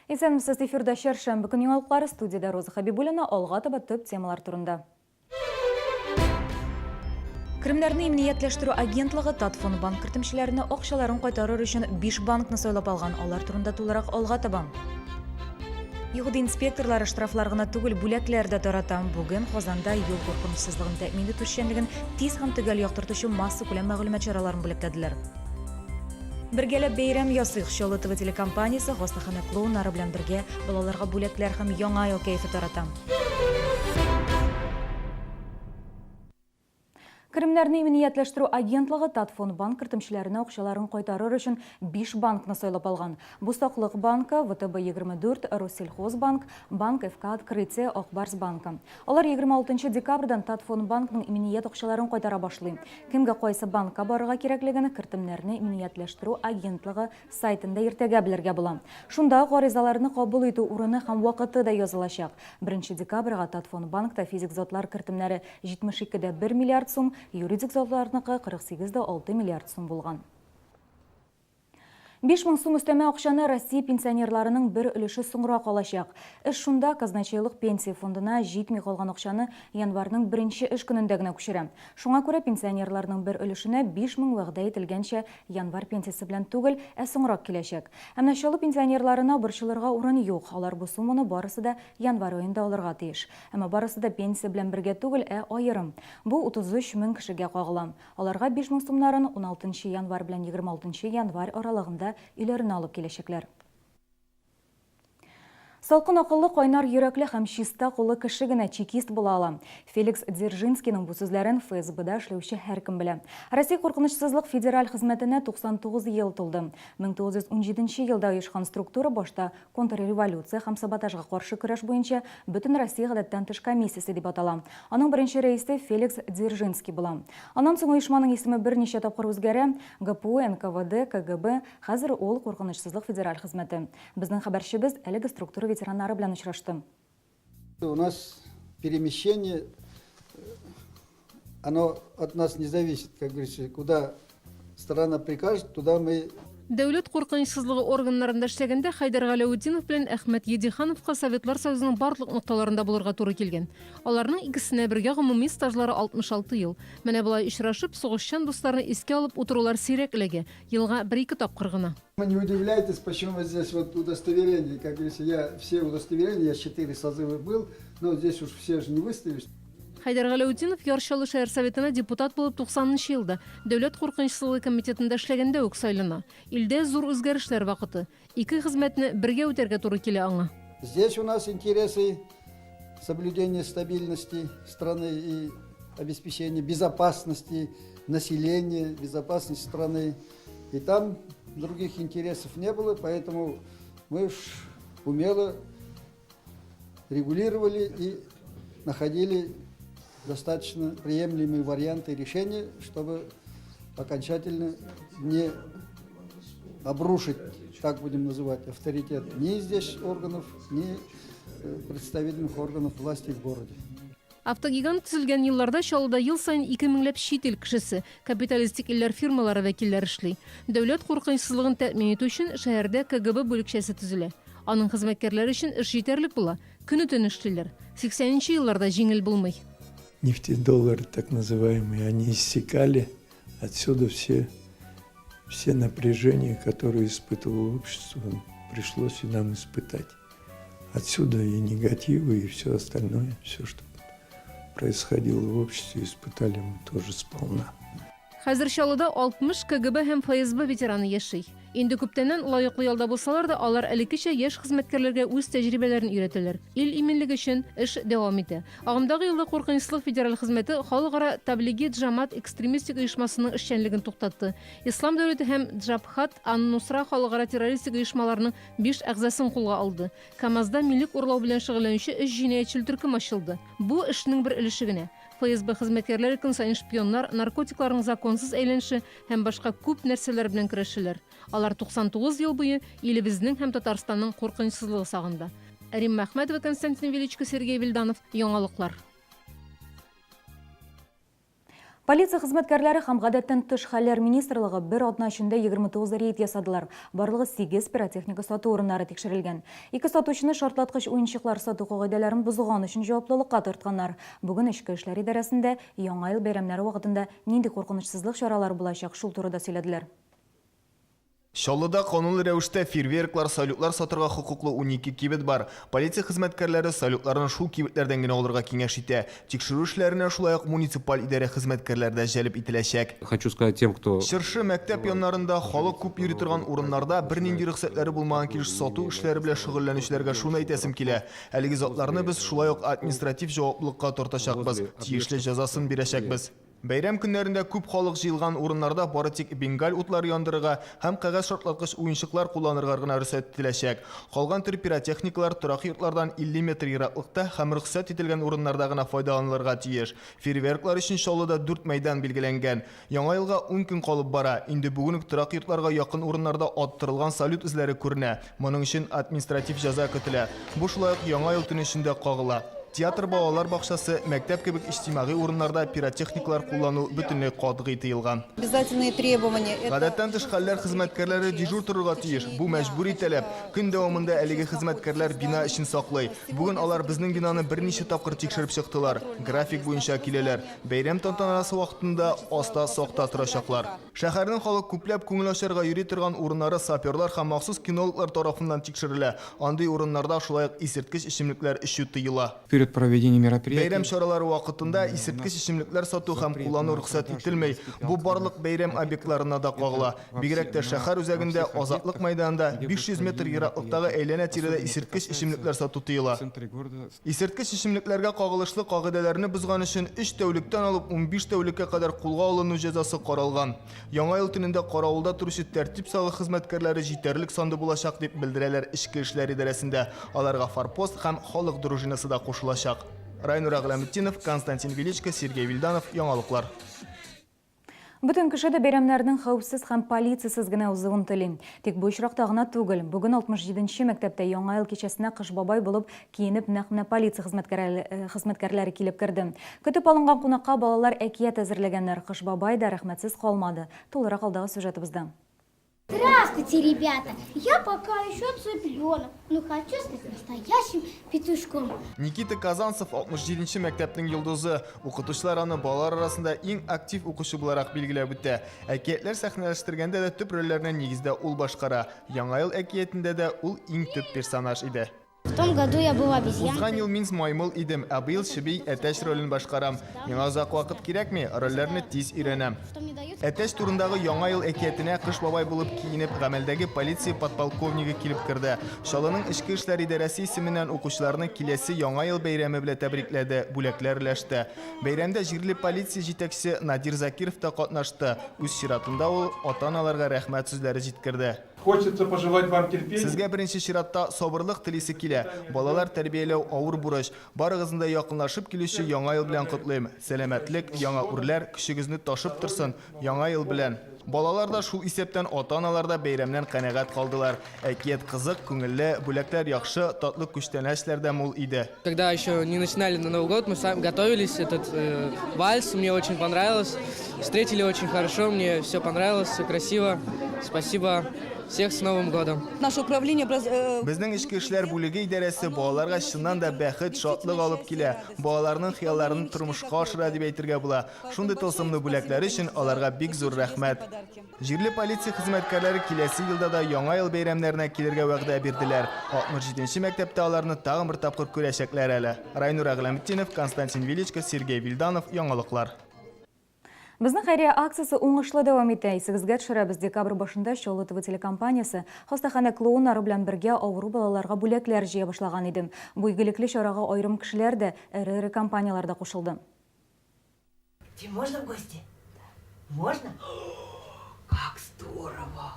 Исәнмесез, эфирда чәршәмбе көн яңалыклары, студиядә Роза Хәбибуллина, алга таба төп темалар турында. Кремнәрне иминиятләштерү агентлыгы Татфондбанк кертемчеләренә акчаларын кайтарыр өчен 5 банкны сайлап алган. Алар турында тулырак алга таба. ЮХИДИ инспекторлары штрафлар гына түгел, бүләкләр дә тарата. Бүген Казанда юл куркынычсызлыгын тәэмин итү эшчәнлеген тиз һәм төгәл яктыртучы массакүләм мәгълүмат чараларын бүләкләделәр. Бергәләп бәйрәм ясыйк! Чаллы ТВ телекомпаниясе хастаханә клоуннары белән бергә балаларга бүләкләр һәм Яңа ел кәефе тарата. Керемнәрне иминиятләштерү агентлыгы Татфондбанк кертемчеләренә акчаларын кайтарыр өчен биш банкны сайлап алган. Бу Саклык банкы, ВТБ 24, Россельхозбанк, Банк ФК Открытие, Ак Барс банкы. Алар 26 декабрьдән Татфондбанкның иминият акчаларын кайтара башлый. Кемгә кайсы банкка барырга кирәклеген кертемнәрне иминиятләштерү агентлыгы сайтында иртәгә белергә була. Шунда ук гаризаларны кабул итү урыны һәм вакыты да язылачак. Беренче декабрьгә Татфондбанкта физик затлар кертемнәре 72 дә бер миллиард сум, юридик затларныкы 48 дә алты миллиард сум булган. 5000 сум өстәмә акчаны Россия пенсионерларының бер өлеше соңрак алачак. Эш шунда, казначейлык пенсия фондына җитми калган акчаны январьның беренче эш көнендә генә күчерә. Шуңа күрә пенсионерларның бер өлешенә 5000 вәгъдә ителгәнчә январь пенсиясе белән түгел, ә соңрак киләчәк. Ә менә Чаллы пенсионерларына борчылырга урын юк, алар бу сумманы барысы да январь аенда алырга тиеш. Әмма барысы да пенсия белән бергә түгел, ә аерым. Бу 33 мең кешегә кагыла. Аларга 5000 сумнарын уналтынчы январь белән 26 январь аралыгында өйләренә алып киләчәкләр. Салкын акыллы, кайнар йөрәкле һәм чиста куллы кеше генә чекист була ала. Феликс Дзержинскийның бу сүзләрен ФСБда эшләүче һәркем белә. Россия куркынычсызлык федераль хезмәтенә 99 ел тулды. 1917 елда оешкан структура башта Контрреволюция һәм саботажга каршы көрәш буенча Бөтенроссия гадәттән тыш комиссиясе дип атала. Аның беренче рәисе Феликс Дзержинский була. Аннан соң оешманың исеме берничә тапкыр үзгәрә, ГПУ, НКВД, КГБ, хәзер ул, Куркынычсызлык федераль хезмәте. Безнең хәбәрчебез әлеге структура ветераннары белән очрашты. У нас перемещение, оно от нас не зависит, как говорится, куда страна прикажет, туда мы Дәүләт куркынычсызлыгы органнарында эшләгәндә Хәйдәр Галәветдинов белән Әхмәт Едихановка Советлар Союзының барлык нокталарында булырга туры килгән. Аларның икесенә бергә гомуми стажлары 66 ел. Менә болай очрашып, сугышчан дусларны искә алып утырулар сирәк эләгә, елга бер-ике тапкыр гына. Не удивляйтесь, почему вот здесь вот удостоверение, как говорится, я все удостоверения, я четыре созыва был, но здесь уж все же не выставишь. Хәйдәр Галәүтдинов Яр Чаллы шәһәр Советына депутат булып 90 нчы елда, Дәүләт куркынычсызлыгы комитетында эшләгәндә үк сайлана. Илдә зур үзгәрешләр вакыты. Ике хезмәтне бергә үтәргә туры килә аңа. Здесь у нас интересы соблюдения стабильности страны и обеспечения безопасности населения, безопасности страны. И там других интересов не было, поэтому мы уж умело регулировали и находили достаточно приемлемые варианты решения, чтобы окончательно не обрушить, так будем называть, авторитет ни здесь органов, ни э, представительных органов власти в городе. Автогигант төзелгән елларда Чаллыда ел саен ике меңләп чит ил кешесе, капиталистик илләр фирмалары вәкилләре эшли. Дәүләт куркынычсызлыгын тәэмин итү өчен шәһәрдә КГБ бүлекчәсе төзелә. Аның хезмәткәрләре өчен эш җитәрлек була, көне-төне эшлиләр. Сиксәненче елларда җиңел булмый. Нефтедоллары так называемые, они иссякали, отсюда все, все напряжения, которые испытывало общество, пришлось и нам испытать. Отсюда и негативы, и все остальное, все, что происходило в обществе, испытали мы тоже сполна. Хәзер Чаллыда 60 КГБ һәм ФСБ ветераны яши. Инде күптәннән лаеклы ялда булсалар да, алар элеккечә яшь хезмәткәрләргә үз тәҗрибәләрен өйрәтәләр. Ил иминлеге өчен эш дәвам итә. Агымдагы елда Куркынычсызлык федераль хезмәте Халыкара Таблиги Джамат экстремистик оешмасының эшчәнлеген туктатты. Ислам дәүләте һәм Джабхат ан-Нусра халыкара террористик оешмаларының Биш әгъзасын кулга алды. КАМАЗда милек урлау белән шөгыльләнүче өч җинаятьчел төркем ачылды. Бу, эшнең бер өлеше генә. ФСБ хезмәткәрләре көн саен шпионнар, наркотикларның законсыз әйләнеше һәм башка күп нәрсәләр белән көрәшәләр. Алар 99 ел буе илебезнең һәм Татарстанның куркынычсызлыгы сагында. Римма Әхмәтова, Константин Величко, Сергей Вильданов, Яңалыклар. Полиция хезмәткәрләре һәм Гадәттән тыш хәлләр министрлыгы бер атна эчендә 29 рейд ясадылар. Барлыгы сигез пиротехника сату урыннары тикшерелгән. Ике сатучыны шартлаткыч уенчыклар сату кагыйдәләрен бозган өчен җаваплылыкка тартканнар. Бүген Эчке эшләр идарәсендә Яңа ел бәйрәмнәре вакытында нинди куркынычсызлык чаралары булачак, шул турыда сөйләделәр. Чаллыда канунлы рәвештә фейерверклар, салютлар сатырга хокуклы 12 кибет бар. Полиция хезмәткәрләре салютларны шул кибетләрдән генә алырга киңәш итә. Тикшерү эшләренә шулай ук муниципаль идарә хезмәткәрләре дә җәлеп ителәчәк. Хочу сказать тем, кто. Чыршы, мәктәп яннарында, халык күп йөри торган урыннарда бернинди рөхсәтләре булмаган килеш сату эшләре белән шөгыльләнүчеләргә шуны әйтәсем килә, әлеге затларны без шулай ук административ җаваплылыкка тартачакбыз, тиешле җәзасын бирәчәкбез. Бәйрәм көннәрендә күп халык җыелган урыннарда бары тик бенгаль утлары яндырырга һәм кәгазь шартлаткыч уенчыклар кулланырга гына рөхсәт ителәчәк. Калган төр пиротехникалар торак йортлардан 50 метр ераклыкта һәм рөхсәт ителгән урыннарда гына файдаланылырга тиеш. Фейерверклар өчен Чаллыда дүрт мәйдан билгеләнгән. Яңа елга ун көн калып бара. Инде бүген үк торак йортларга якын урыннарда аттырылган салют эзләре күренә. Моның өчен административ җәза көтелә. Бу шулай ук Яңа ел төне өчен дә кагыла. Театр, балалар бакчасы, мәктәп кебек иҗтимагый урыннарда пиротехниклар куллану бөтенләй катгый тыелган. Обязательные требования это. Гадәттән тыш хәлләр хезмәткәрләре дежур торырга тиеш, бу мәҗбүри таләп. Көн дәвамында әлеге хезмәткәрләр бина эчен саклый. Бүген алар безнең бинаны берничә тапкыр тикшереп чыктылар. График буенча киләләр. Бәйрәм тантанасы вакытында аста сакта торачаклар. Шәһәрнең халык күпләп күңел ачарга йөри торган урыннары саперлар һәм махсус кинологлар тарафыннан тикшерелә. Андый урыннарда шулай ук исерткеч эчемлекләр эчү тыела. Перед проведением мероприятий. Бәйрәм чаралары вакытында исерткеч эчемлекләр сату һәм куллану рөхсәт ителми. Бу барлык бәйрәм объектларына да кагыла. Бигрәк тә шәһәр үзәгендә, Азатлык мәйданында, 500 метр ераклыктагы әйләнә-тирәдә исерткеч эчемлекләр сату тыела. Исерткеч эчемлекләргә кагылышлы кагыйдәләрне бозган өчен өч тәүлектән алып 15 тәүлеккә кадәр кулга алыну җәзасы каралган. Яңа ел төнендә каравылда торучы тәртип сагы хезмәткәрләре җитәрлек санда булачак, дип белдерәләр Эчке эшләр идарәсендә. Аларга Форпост һәм Халык дружинасы да кушылачак. Райнур Әгъләметдинов, Константин Величко, Сергей Вильданов, Яңалыклар. Бөтен кеше дә бәйрәмнәрнең хәвефсез һәм полициясез генә узуын тели. Тик бу очракта гына түгел. Бүген 67 нче мәктәптә Яңа ел кичәсенә Кыш бабай булып киенеп нәкъ менә полиция хезмәткәрләре килеп керде. Көтеп алынган кунакка балалар әкият әзерләгәннәр. Кыш бабай да рәхмәтсез калмады. Тулырак алдагы сюжетыбызда. Здравствуйте, ребята! Я пока еще цыпленок, но хочу стать настоящим петушком. Никита Казанцев 67 нче мәктәпнең йолдызы. Укытучылар аны балалар арасында иң актив укучы буларак билгеләп үтә. Әкиятләр сәхнәләштергәндә дә төп рольләрне нигездә ул башкара. Яңа ел әкиятендә дә ул иң төп персонаж иде. В том году я был обезьянкой. Узган ел мин маймыл идем, ә быел чеби әтәч ролен башкарам. Миңа озак вакыт кирәкми, рольләрне тиз өйрәнәм. Әтәч турындагы Яңа ел әкиятенә Кыш бабай булып киенеп, гамәлдәге полиция подполковнигы килеп керде. Чаллының Эчке эшләр идарәсе исеменнән укучыларны киләсе Яңа ел бәйрәме белән тәбрикләде, бүләкләр өләште. Бәйрәмдә җирле полиция җитәкчесе Надир Закиров та катнашты. Үз чиратында ул ата-аналарга рәхмәт сүзләре җиткерде. Хочется пожелать вам терпения. Сезгә беренче чиратта сабырлык телисе килә. Балалар тәрбияләү авыр бурыч. Барыгызны да якынлашып килүче Яңа ел белән котлыйм. Сәламәтлек, яңа үрләр, көчегезне ташып торсын. Яңа ел белән! Балалар да, шул исәптән ата-аналар да бәйрәмнән канәгать калдылар. Әкият кызык, күңелле, бүләкләр яхшы, татлы күчтәнәчләр дә мул иде. Когда еще не начинали на Новый год, мы сами готовились, этот вальс мне очень понравилось, встретили очень хорошо, мне все понравилось, все красиво, спасибо, всех с Новым годом. Наше управление Безнең эчке эшләр бүлеге идарәсе балаларга чыннан да бәхет, шатлык алып килә, балаларның хыялларын тормышка ашыра дип әйтергә була. Шундый тылсымлы бүләкләре өчен аларга бик зур рәхмәт. Җирле полиция хезмәткәрләре киләсе елда да Яңа ел бәйрәмнәренә килергә вәгъдә бирделәр. 67 нче мәктәптә аларны тагын бер тапкыр күрәчәкләр әле. Райнур Әгъләметдинов, Константин Величко, Сергей Вильданов, Яңалыклар. Безнең хәйрия акциясе уңышлы дәвам итә. Исегезгә төшерәбез, декабрь башында Чаллы ТВ телекомпаниясе хастаханә клоуннары белән бергә авыру балаларга бүләкләр җыя башлаган иде. Бу игелекле чарага аерым кешеләр дә, эре-эре компанияләр дә кушылды. Тебе можно в гости? Можно? Как здорово!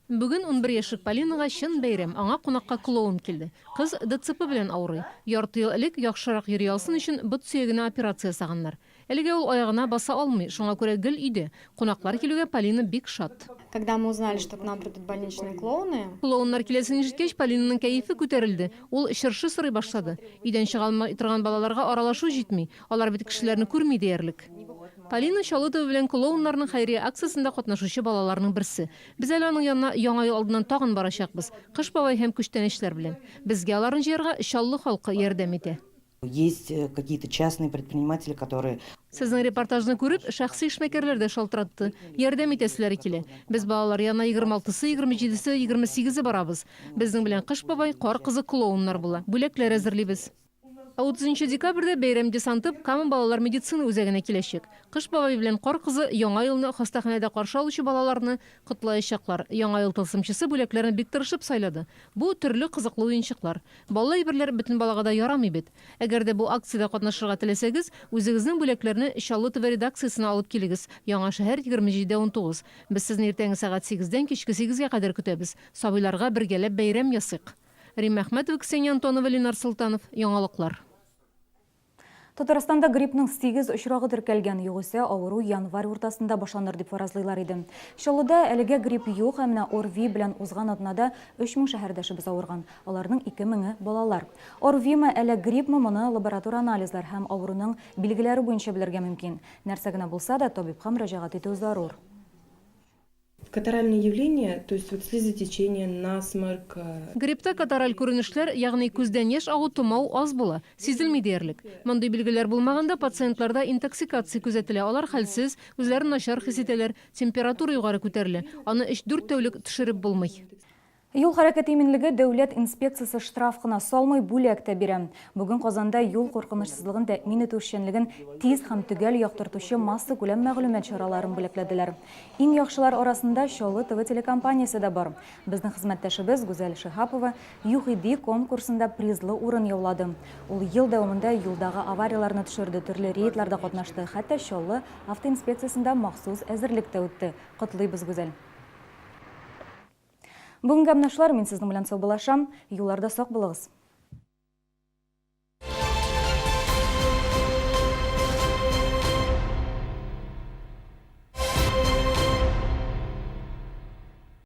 Бүген 11 яшьлек Полинага чын бәйрәм, аңа кунакка клоун килде. Кыз ДЦП белән авырый. Ярты ел элек, яхшырак йөри алсын өчен, бот сөягенә операция ясаганнар. Әлегә ул аягына баса алмый, шуңа күрә гел өйдә. Кунаклар килүгә Полина бик шат. Когда мы узнали, что к нам придут больничные клоуны. Клоуннар киләсен ишеткәч, Полинаның кәефе күтәрелде. Ул чыршы сорый башлады. Өйдән чыга алмый торган балаларга аралашу җитми. Алар бит кешеләрне күрми диярлек. Полина Чалытова белән клоуннарның хәйрия акциясендә катнашучы балаларның берсе. Без әле аның янына Яңа ел алдыннан тагын барачакбыз. Кыш бабай һәм күчтәнәчләр белән. Безгә аларны җыярга Чаллы халкы ярдәм итә. Есть какие-то частные предприниматели, которые. Сезнең репортажны күреп, шәхси эшмәкәрләр дә шалтыратты. Ярдәм итәселәре килә. Без балалар янына егерме алтысы, 27-се, 28-е барабыз. Безнең белән Кыш бабай, Кар кызы, клоуннар була. Бүләкләр әзерлибез. Ә 30 декабрьдә бәйрәм десанты Кама балалар медицина үзәгенә киләчәк. Кыш бабай белән Кар кызы Яңа елны хастаханәдә каршы алучы балаларны котлаячаклар. Яңа ел тылсымчысы бүләкләрне бик тырышып сайлады. Бу төрле кызыклы уенчыклар. Баллы әйберләр бөтен балага да ярамый бит. Әгәр дә бу акциядә катнашырга теләсәгез, үзегезнең бүләкләрне Чаллы ТВ редакциясенә алып килегез, Яңа шәһәр, 27 19. Без сезне иртәнге сәгать 8-дән кичке 8-гә кадәр көтәбез. Сабыйларга бергәләп бәйрәм ясыйк. Римма Әхмәтова, Ксения Антонова, Ленар Солтанов. Яңалыклар. Татарстанда гриппның 8 очрагы теркәлгән, югыйсә авыру январь уртасында башланыр дип фаразлыйлар иде. Чаллыда әлегә грипп юк, ә менә ОРВИ белән узган атнада 3000 шәһәрдәшебез авырган. Аларның 2000-е балалар. ОРВИмы әллә гриппмы, моны лаборатор анализлар һәм авыруның билгеләре буенча белергә мөмкин. Нәрсә генә булса да, табибка мөрәҗәгать итү зарур. Катаральные явления, то есть вот слезотечение, насморк. Гриппта катараль күренешләр, ягъни күздән яшь агу, томау аз була, сизелми диярлек. Мондый билгеләр булмаганда пациентларда интоксикация күзәтелә, алар хәлсез, үзләрен начар хис итәләр, температура югары күтәрелә. Аны 3-4 тәүлек төшереп булмый. Юл хәрәкәте иминлеге дәүләт инспекциясе штраф кына салмый, бүләк тә бирә. Бүген Казанда юл куркынычсызлыгын тәэмин итү эшчәнлеген тиз һәм төгәл яктыртучы массакүләм мәгълүмат чараларын бүләкләделәр. Иң яхшылар арасында Чаллы ТВ телекомпаниясе дә бар. Безнең хезмәттәшебез Гүзәл Шиһапова ЮХИДИ конкурсында призлы урын яулады. Ул ел дәвамында юлдагы аварияләрне төшерде, төрле рейдларда катнашты, хәтта Чаллы автоинспекциясендә махсус әзерлек тә үтте. Котлыйбыз, Гүзәл! Бүгенгә менә шулар, мин сезнең белән саубуллашам. Юлларда сак булыгыз.